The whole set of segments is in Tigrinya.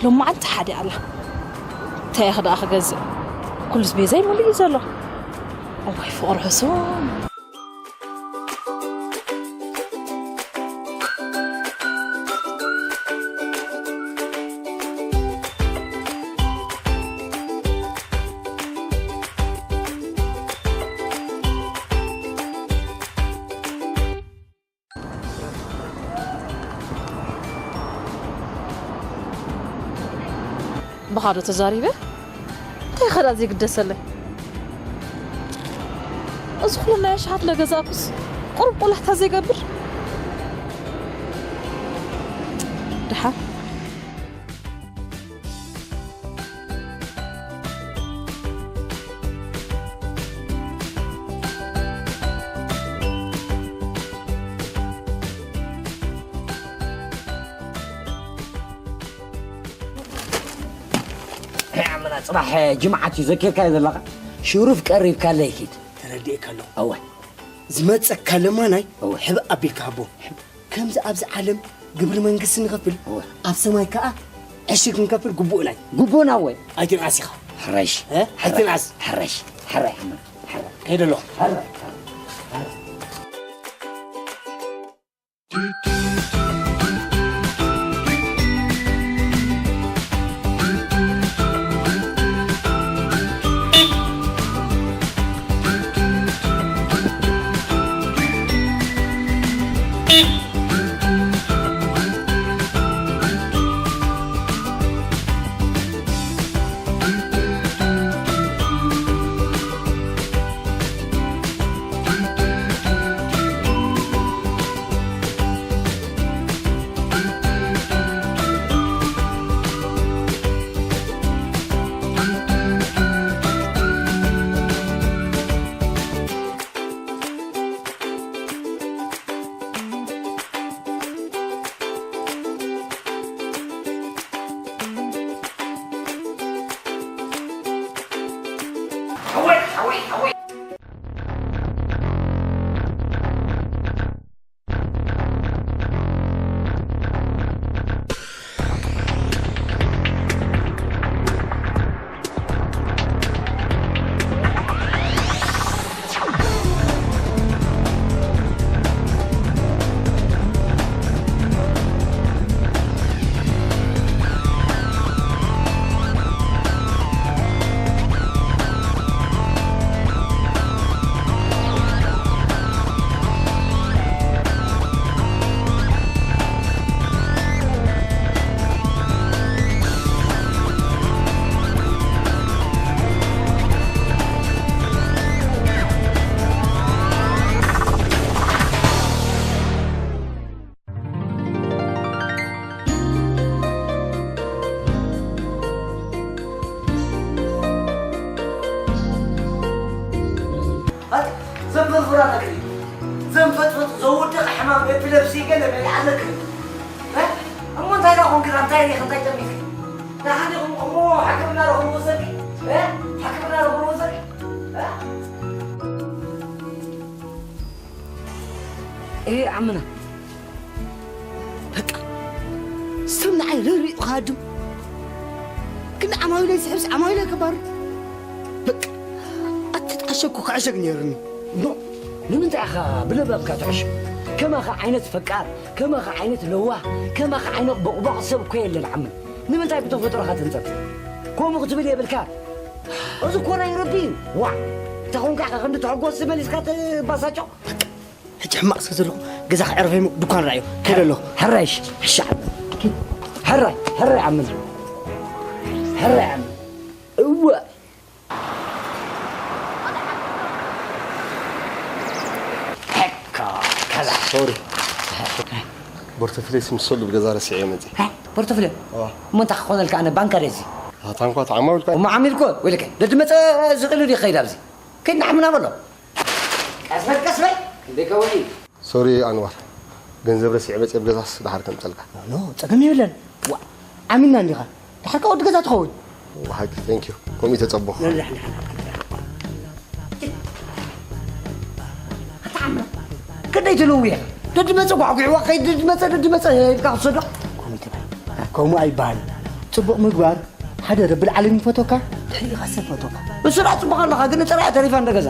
ሎማዓንቲ ሓደ ኣላ። እንታይ ኢኺ ደኣ ክገዝእ? ኩሉስ ቤዛይ ሙሉእ እዩ ዘሎ። እዋይ ፍቕሪ ሕሱም። ብኻዶ ተዛሪበ እንታይ ኸዳ ዘይግደሰለይ? እዚ ኩሉ ናይ ኣሽሓት ለገዛእኩስ ቁሩብ ቆላሕታ ዘይገብር። ድሓን ኣመና ጽባሕ ጅምዓት እዩ ዘኪርካዮ ዘለኻ። ሽሩፍ ቀሪብካለይ ኪድ። ተረዲኤካ ኣለኹ። እወ። ዝመጸካ ለማናይ እወ። ሕብእ ኣቢልካ ሃቦ። ከምዚ ኣብዚ ዓለም ግብሪ መንግስቲ ንኸፍል፣ እወ። ኣብ ሰማይ ከኣ ዕሽግ ክንከፍል ግቡእና እዩ። ግቡእና እወ። ኣይትንኣስ ኢኻ። ሕራይሽ። እ? ኣይትንኣስ። ሕራይሽ። ሕራይ ኣመና። ሕራይ። ከይደ ኣለኹ። ሕራይ። ኣት-፣ ዘም ፍርፍራ ነግሪ፣ ዘም ፈጥፈጥ ዘውድቕ ሕማም ኤፒለፕሲ ገለ በሊዓ ነግሪ። እ? እሞ እንታይ ደኣ ኾንኪ? እንታይ ሪኢኺ? እንታይ ጠሚኺ? ደሓን ኢኹም እሞ ሕክምና ረኽቡ ወሰድኪ። እ? ሕክምና ረኽቡ ወሰድኪ። እ? ኤ ዓምና፣ በቃ፣ ሰብ ንዓይ ርህሪኡ ክሃድም፣ ግን ዓማዊለይ ዝሕብስ ዓማዊለይ ከባርር። በቃ፣ ኣተጣሸኩ ክዕሸግ ነይሩኒ። ኖ፣ ንምንታይ ኢኻ ብለባብካ ትዕሸግ? ከማኻ ዓይነት ፈቃር፣ ከማኻ ዓይነት ለዋህ፣ ከማኻ ዓይነት ቦቕቧቕ ሰብ እኮ የለን ዓምና። ንምንታይ ብተፈጥሮኻ ትንጸፍ? ከምኡ ክትብል የብልካ። እዚ እኮ ናይ ረቢ እዩ። ዋዕ! እንተ ኾንካ ኢኻ ክንዲ ተሐጎስ መሊስካ ትባሳጮ? ሕጂ ሕማቕ ስለ ዘለኹ ገዛ ክዕርፈ እሞ ድኳን ርኣዮ። ከይደ ኣለኹ። ሕራይ እሺ። ሕሻ ዓሚ። ሕራይ፣ ሕራይ ዓሚ። ሕራይ ዓሚ። እወ። ሄካ፣ ከዛ። ሶሪ። ቦርተፍሌስ ምስ ሰሉ ብገዛ ረሲዐ መጺ። ፖርቶፍልዮ? እዋ። እሞ እንታይ ክኾነልካ ኣነ ባንካ ደዚ? ኣታ እንኳ ተዓማዊልካ። እሞ ዓሚልኮ፣ ወይለከ፣ ደድመጸ ዝኽእል ድዩ ክኸይድ ኣብዚ? ከይድ ንዓምና በሎ። ቀስ በል፣ ቀስ በል። ክንደይ ከውን እዩ? ሶሪ ኣንዋር፣ ገንዘብ ረሲዐ መጺ ኣብ ገዛስ ድሓር ከምጸልካ። ኖ፣ ጸገም የብለን። ዋ፣ ዓሚልና እንዲኻ። ድሓር ከኣ ወዲ ገዛ ትኸውን። ብሓቂ፣ thank you። ከምኡ ተጸበኹ። ንርዳሕ፣ ንርዳሕ፣ ንርዳሕ። ኣታ ዓምና፣ ክንደይ ትልዊ ኢኻ? ደድመጸ ጓዕጒዕዋ፣ ከይድ ደድመጸ፣ ደድመጸ ኢልካ ክትሰዶ? ከምኡ ይትበል። ከምኡ ኣይበሃልን። ጽቡቕ ምግባር ሓደ ረብል ዓለሚን ይፈትወካ፣ ድሕሪኡ ኸኣ ሰብ ይፈትወካ። እሱ ደኣ ጽቡቕ ኣለኻ፣ ግን ንጸላኢ ተሪፋ እንደ ገዛ።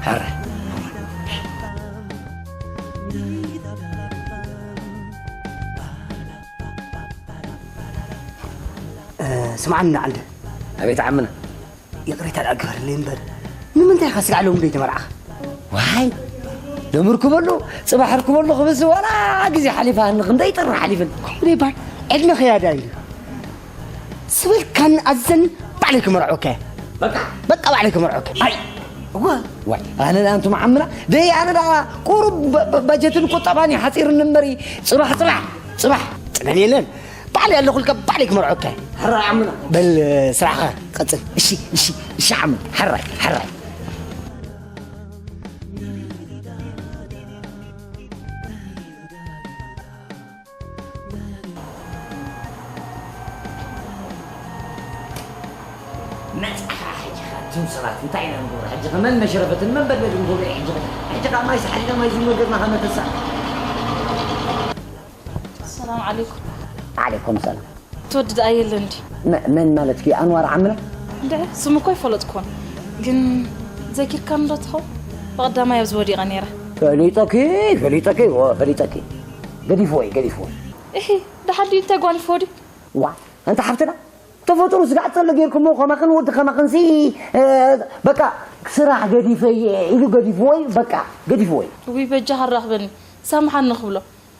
ሕረ። እ፣ ስምዓኒ ዓንደ። ኣቤት ዓምና። ይቕሬታ ደኣ ግበረለይ እምበር፣ ንምንታይ ኢኻ ስጋዕ ሎሚ ዶ ኣይተመርዓኻ? ዋይ፣ ሎሚ ርክበሉ፣ ጽባሕ ርክበሉ ክብል ዋላ ግዜ ሓሊፋ፣ ክንደይ ጥሪ ሓሊፍን። ከምኡ ዶ ይበሃል? ዕድመ ክያዳ እዩ። ዝበልካን ኣዘን ባዕለይ ክመርዖካ እየ። በቃ? በቃ ባዕለይ ክመርዖካ። ኣይ፣ እወ። ዋይ፣ ኣነ ደኣ ኣንቱም ዓምና፣ ደይ ኣነ ደኣ ቁሩብ በ-፣ በ-፣ በጀትን ቁጠባን እዩ ሓጺርኒ እምበሪ፣ ጽባሕ፣ ጽባሕ፣ ጽባሕ፣ ጽገም የለን። ባዕለይ ኣለኹልካ፣ ባዕለይ ክመርዖካ እየ። ሕራይ ዓምና። በል፣ ስራሕኻ ቀጽል። እሺ፣ እሺ፣ እሺ ዓምና። ሕራይ፣ ሕራይ። መጻኻ ሕጂ ኸኣ እቶም ሰባት እንታይ ኢና ንገብሮ? ሕጂ ኸ መን መሽረፈትን መን በድበድን ክብሉ እዮም? ሕጂ ኸ፣ ሕጂ ኸኣ ማይ ሰሓሊና ማይ ዝመገርና ኸነተሳ። ሰላም ዓለይኩም። ዓለይኩም ሰላም። ትወዲ ደኣ የለን ድዩ? መ-፣ መን ማለትኪ? ኣንዋር ዓምና? እንድዒ፣ ስሙ እኮ ኣይፈለጥኩዎን። ግን ዘኪርካኒ ዶ ትኸውን? ብቐዳማይ ኣብዚ ወዲቐ ነይረ። ፈሊጠኪ፣ ፈሊጠኪ፣ ወ-፣ ፈሊጠኪ። ገዲፍዎ እዩ፣ ገዲፍዎ። እሂ፣ ደሓር ድዩ እንታይ ጓኒፍዎ ድዩ? ዋ፣ ኣንታ ሓፍትና፣ ተፈጥሮ ስጋዕ ጸሎ ጌርኩሞ፣ ከማኽን ወዲ ከማኽንሲ፣ እ፣ በቃ፣ ስራሕ ገዲፈ እየ ኢሉ ገዲፍዎ እዩ፣ በቃ፣ ገዲፍዎ እዩ። ውይ፣ በጃኻ ኣራኽበኒ፣ ሳምሓኒ ክብሎ።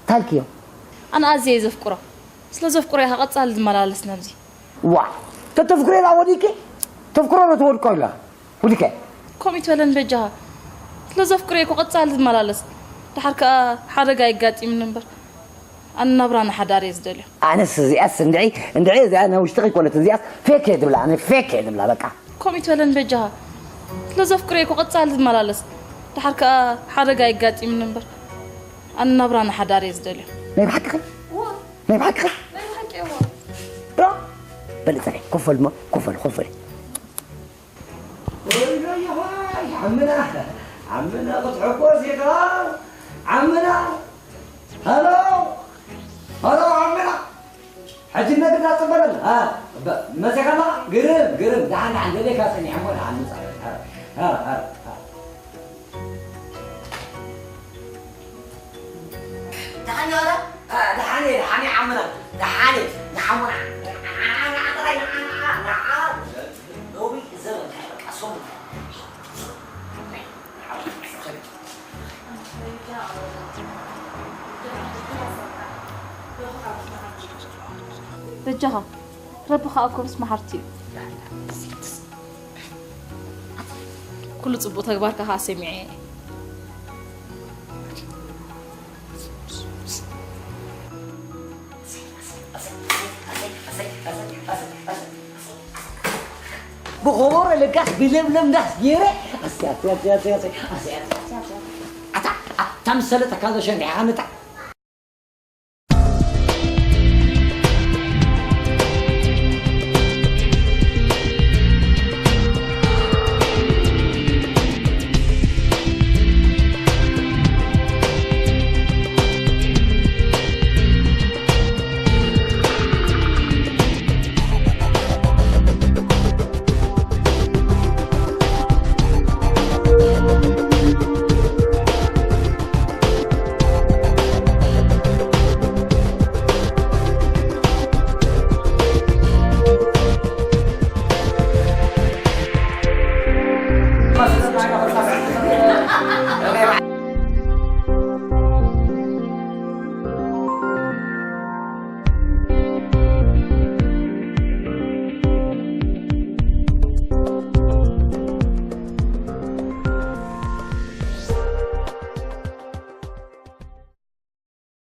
ታልክዮ። ኣነ ኣዝየ እየ ዘፍቅሮ። ስለ ዘፍቅሮ እየ ቀጻሊ ዝመላለስ ናብዚ። ዋ፣ ተተፍቅሮ ኢላ ወዲቂ? ተፍቅሮ ዶ ትወድቆ ኢላ? ወዲቀ። ከምኡ ይትበለኒ በጃኻ። ስለ ዘፍቅሮ እየ እኮ ቀጻሊ ዝመላለስ። ደሓር ከኣ ሓደጋ የጋጢምኒ እምበር። ኣነ ናብራ ንሓዳር እየ ዝደልዮ። ኣነስ እዚኣስ እንድዒ፣ እንድዒ እዚኣ ናይ ውሽጢ ከይኮነት እዚኣስ ፌክ እየ ዝብላ፣ ኣነ ፌክ እየ ዝብላ በቃ። ከምኡ ይትበለኒ በጃኻ። ስለ ዘፍቅሮ እየ እኮ ቀጻሊ ዝመላለስ። ደሓር ከኣ ሓደጋ የጋጢምኒ እምበር። ኣነ ናብራ ንሓዳር እየ ዝደልዮ። ናይ ብሓቂ ኸ? እዋ። ናይ ብሓቂ ኸ? ናይ ብሓቂ እዋ። ዶ? በሊ ጸኒ፣ ኮፍ በል እሞ፣ ኮፍ በል፣ ኮፍ በል። ወይ፣ ወይ፣ ወይ፣ ዓምና፣ ዓምና ክትሕጎስ ኢኻ? ዓምና፣ ሃሎ፣ ሃሎ፣ ዓምና። ሕጂ ነግዳ ጽበለል። አ፣ በ-፣ መጺኻ ኣለኻ? ግርም፣ ግርም። ደሓን፣ ደሓን፣ ደልየካ ጸኒሐ እሞ ደሓን ምጻእ። አ፣ አ፣ አ፣ አ። ደሓን እያ፣ አ፣ ደሓን እየ፣ ደሓን እየ፣ ዓምና። ደሓን እየ፣ ንዓምና። ንዓ፣ ንዓ፣ ጥራይ ንዓ፣ ንዓ፣ ንዓ። ሎሚ ዘመን በቃ ሰሙን። በጃኻ፣ ረቢ ኸኣ እኮ ምስ መሓርቲ እዩ። ኩሉ ጽቡቕ ተግባርካ ኸኣ ሰሚዐ እየ። ብኸበሮ ለጋስ ብለምለም ዳስ ገይረ፣ ኣስያ፣ ኣስያ፣ ኣስያ፣ ኣስያ፣ ኣስያ፣ ኣስያ፣ ኣስያ፣ ኣስያ። ኣታ፣ ኣታ ምስ ሰለጠካ ዶ ሸንዲሕኻ ነታ?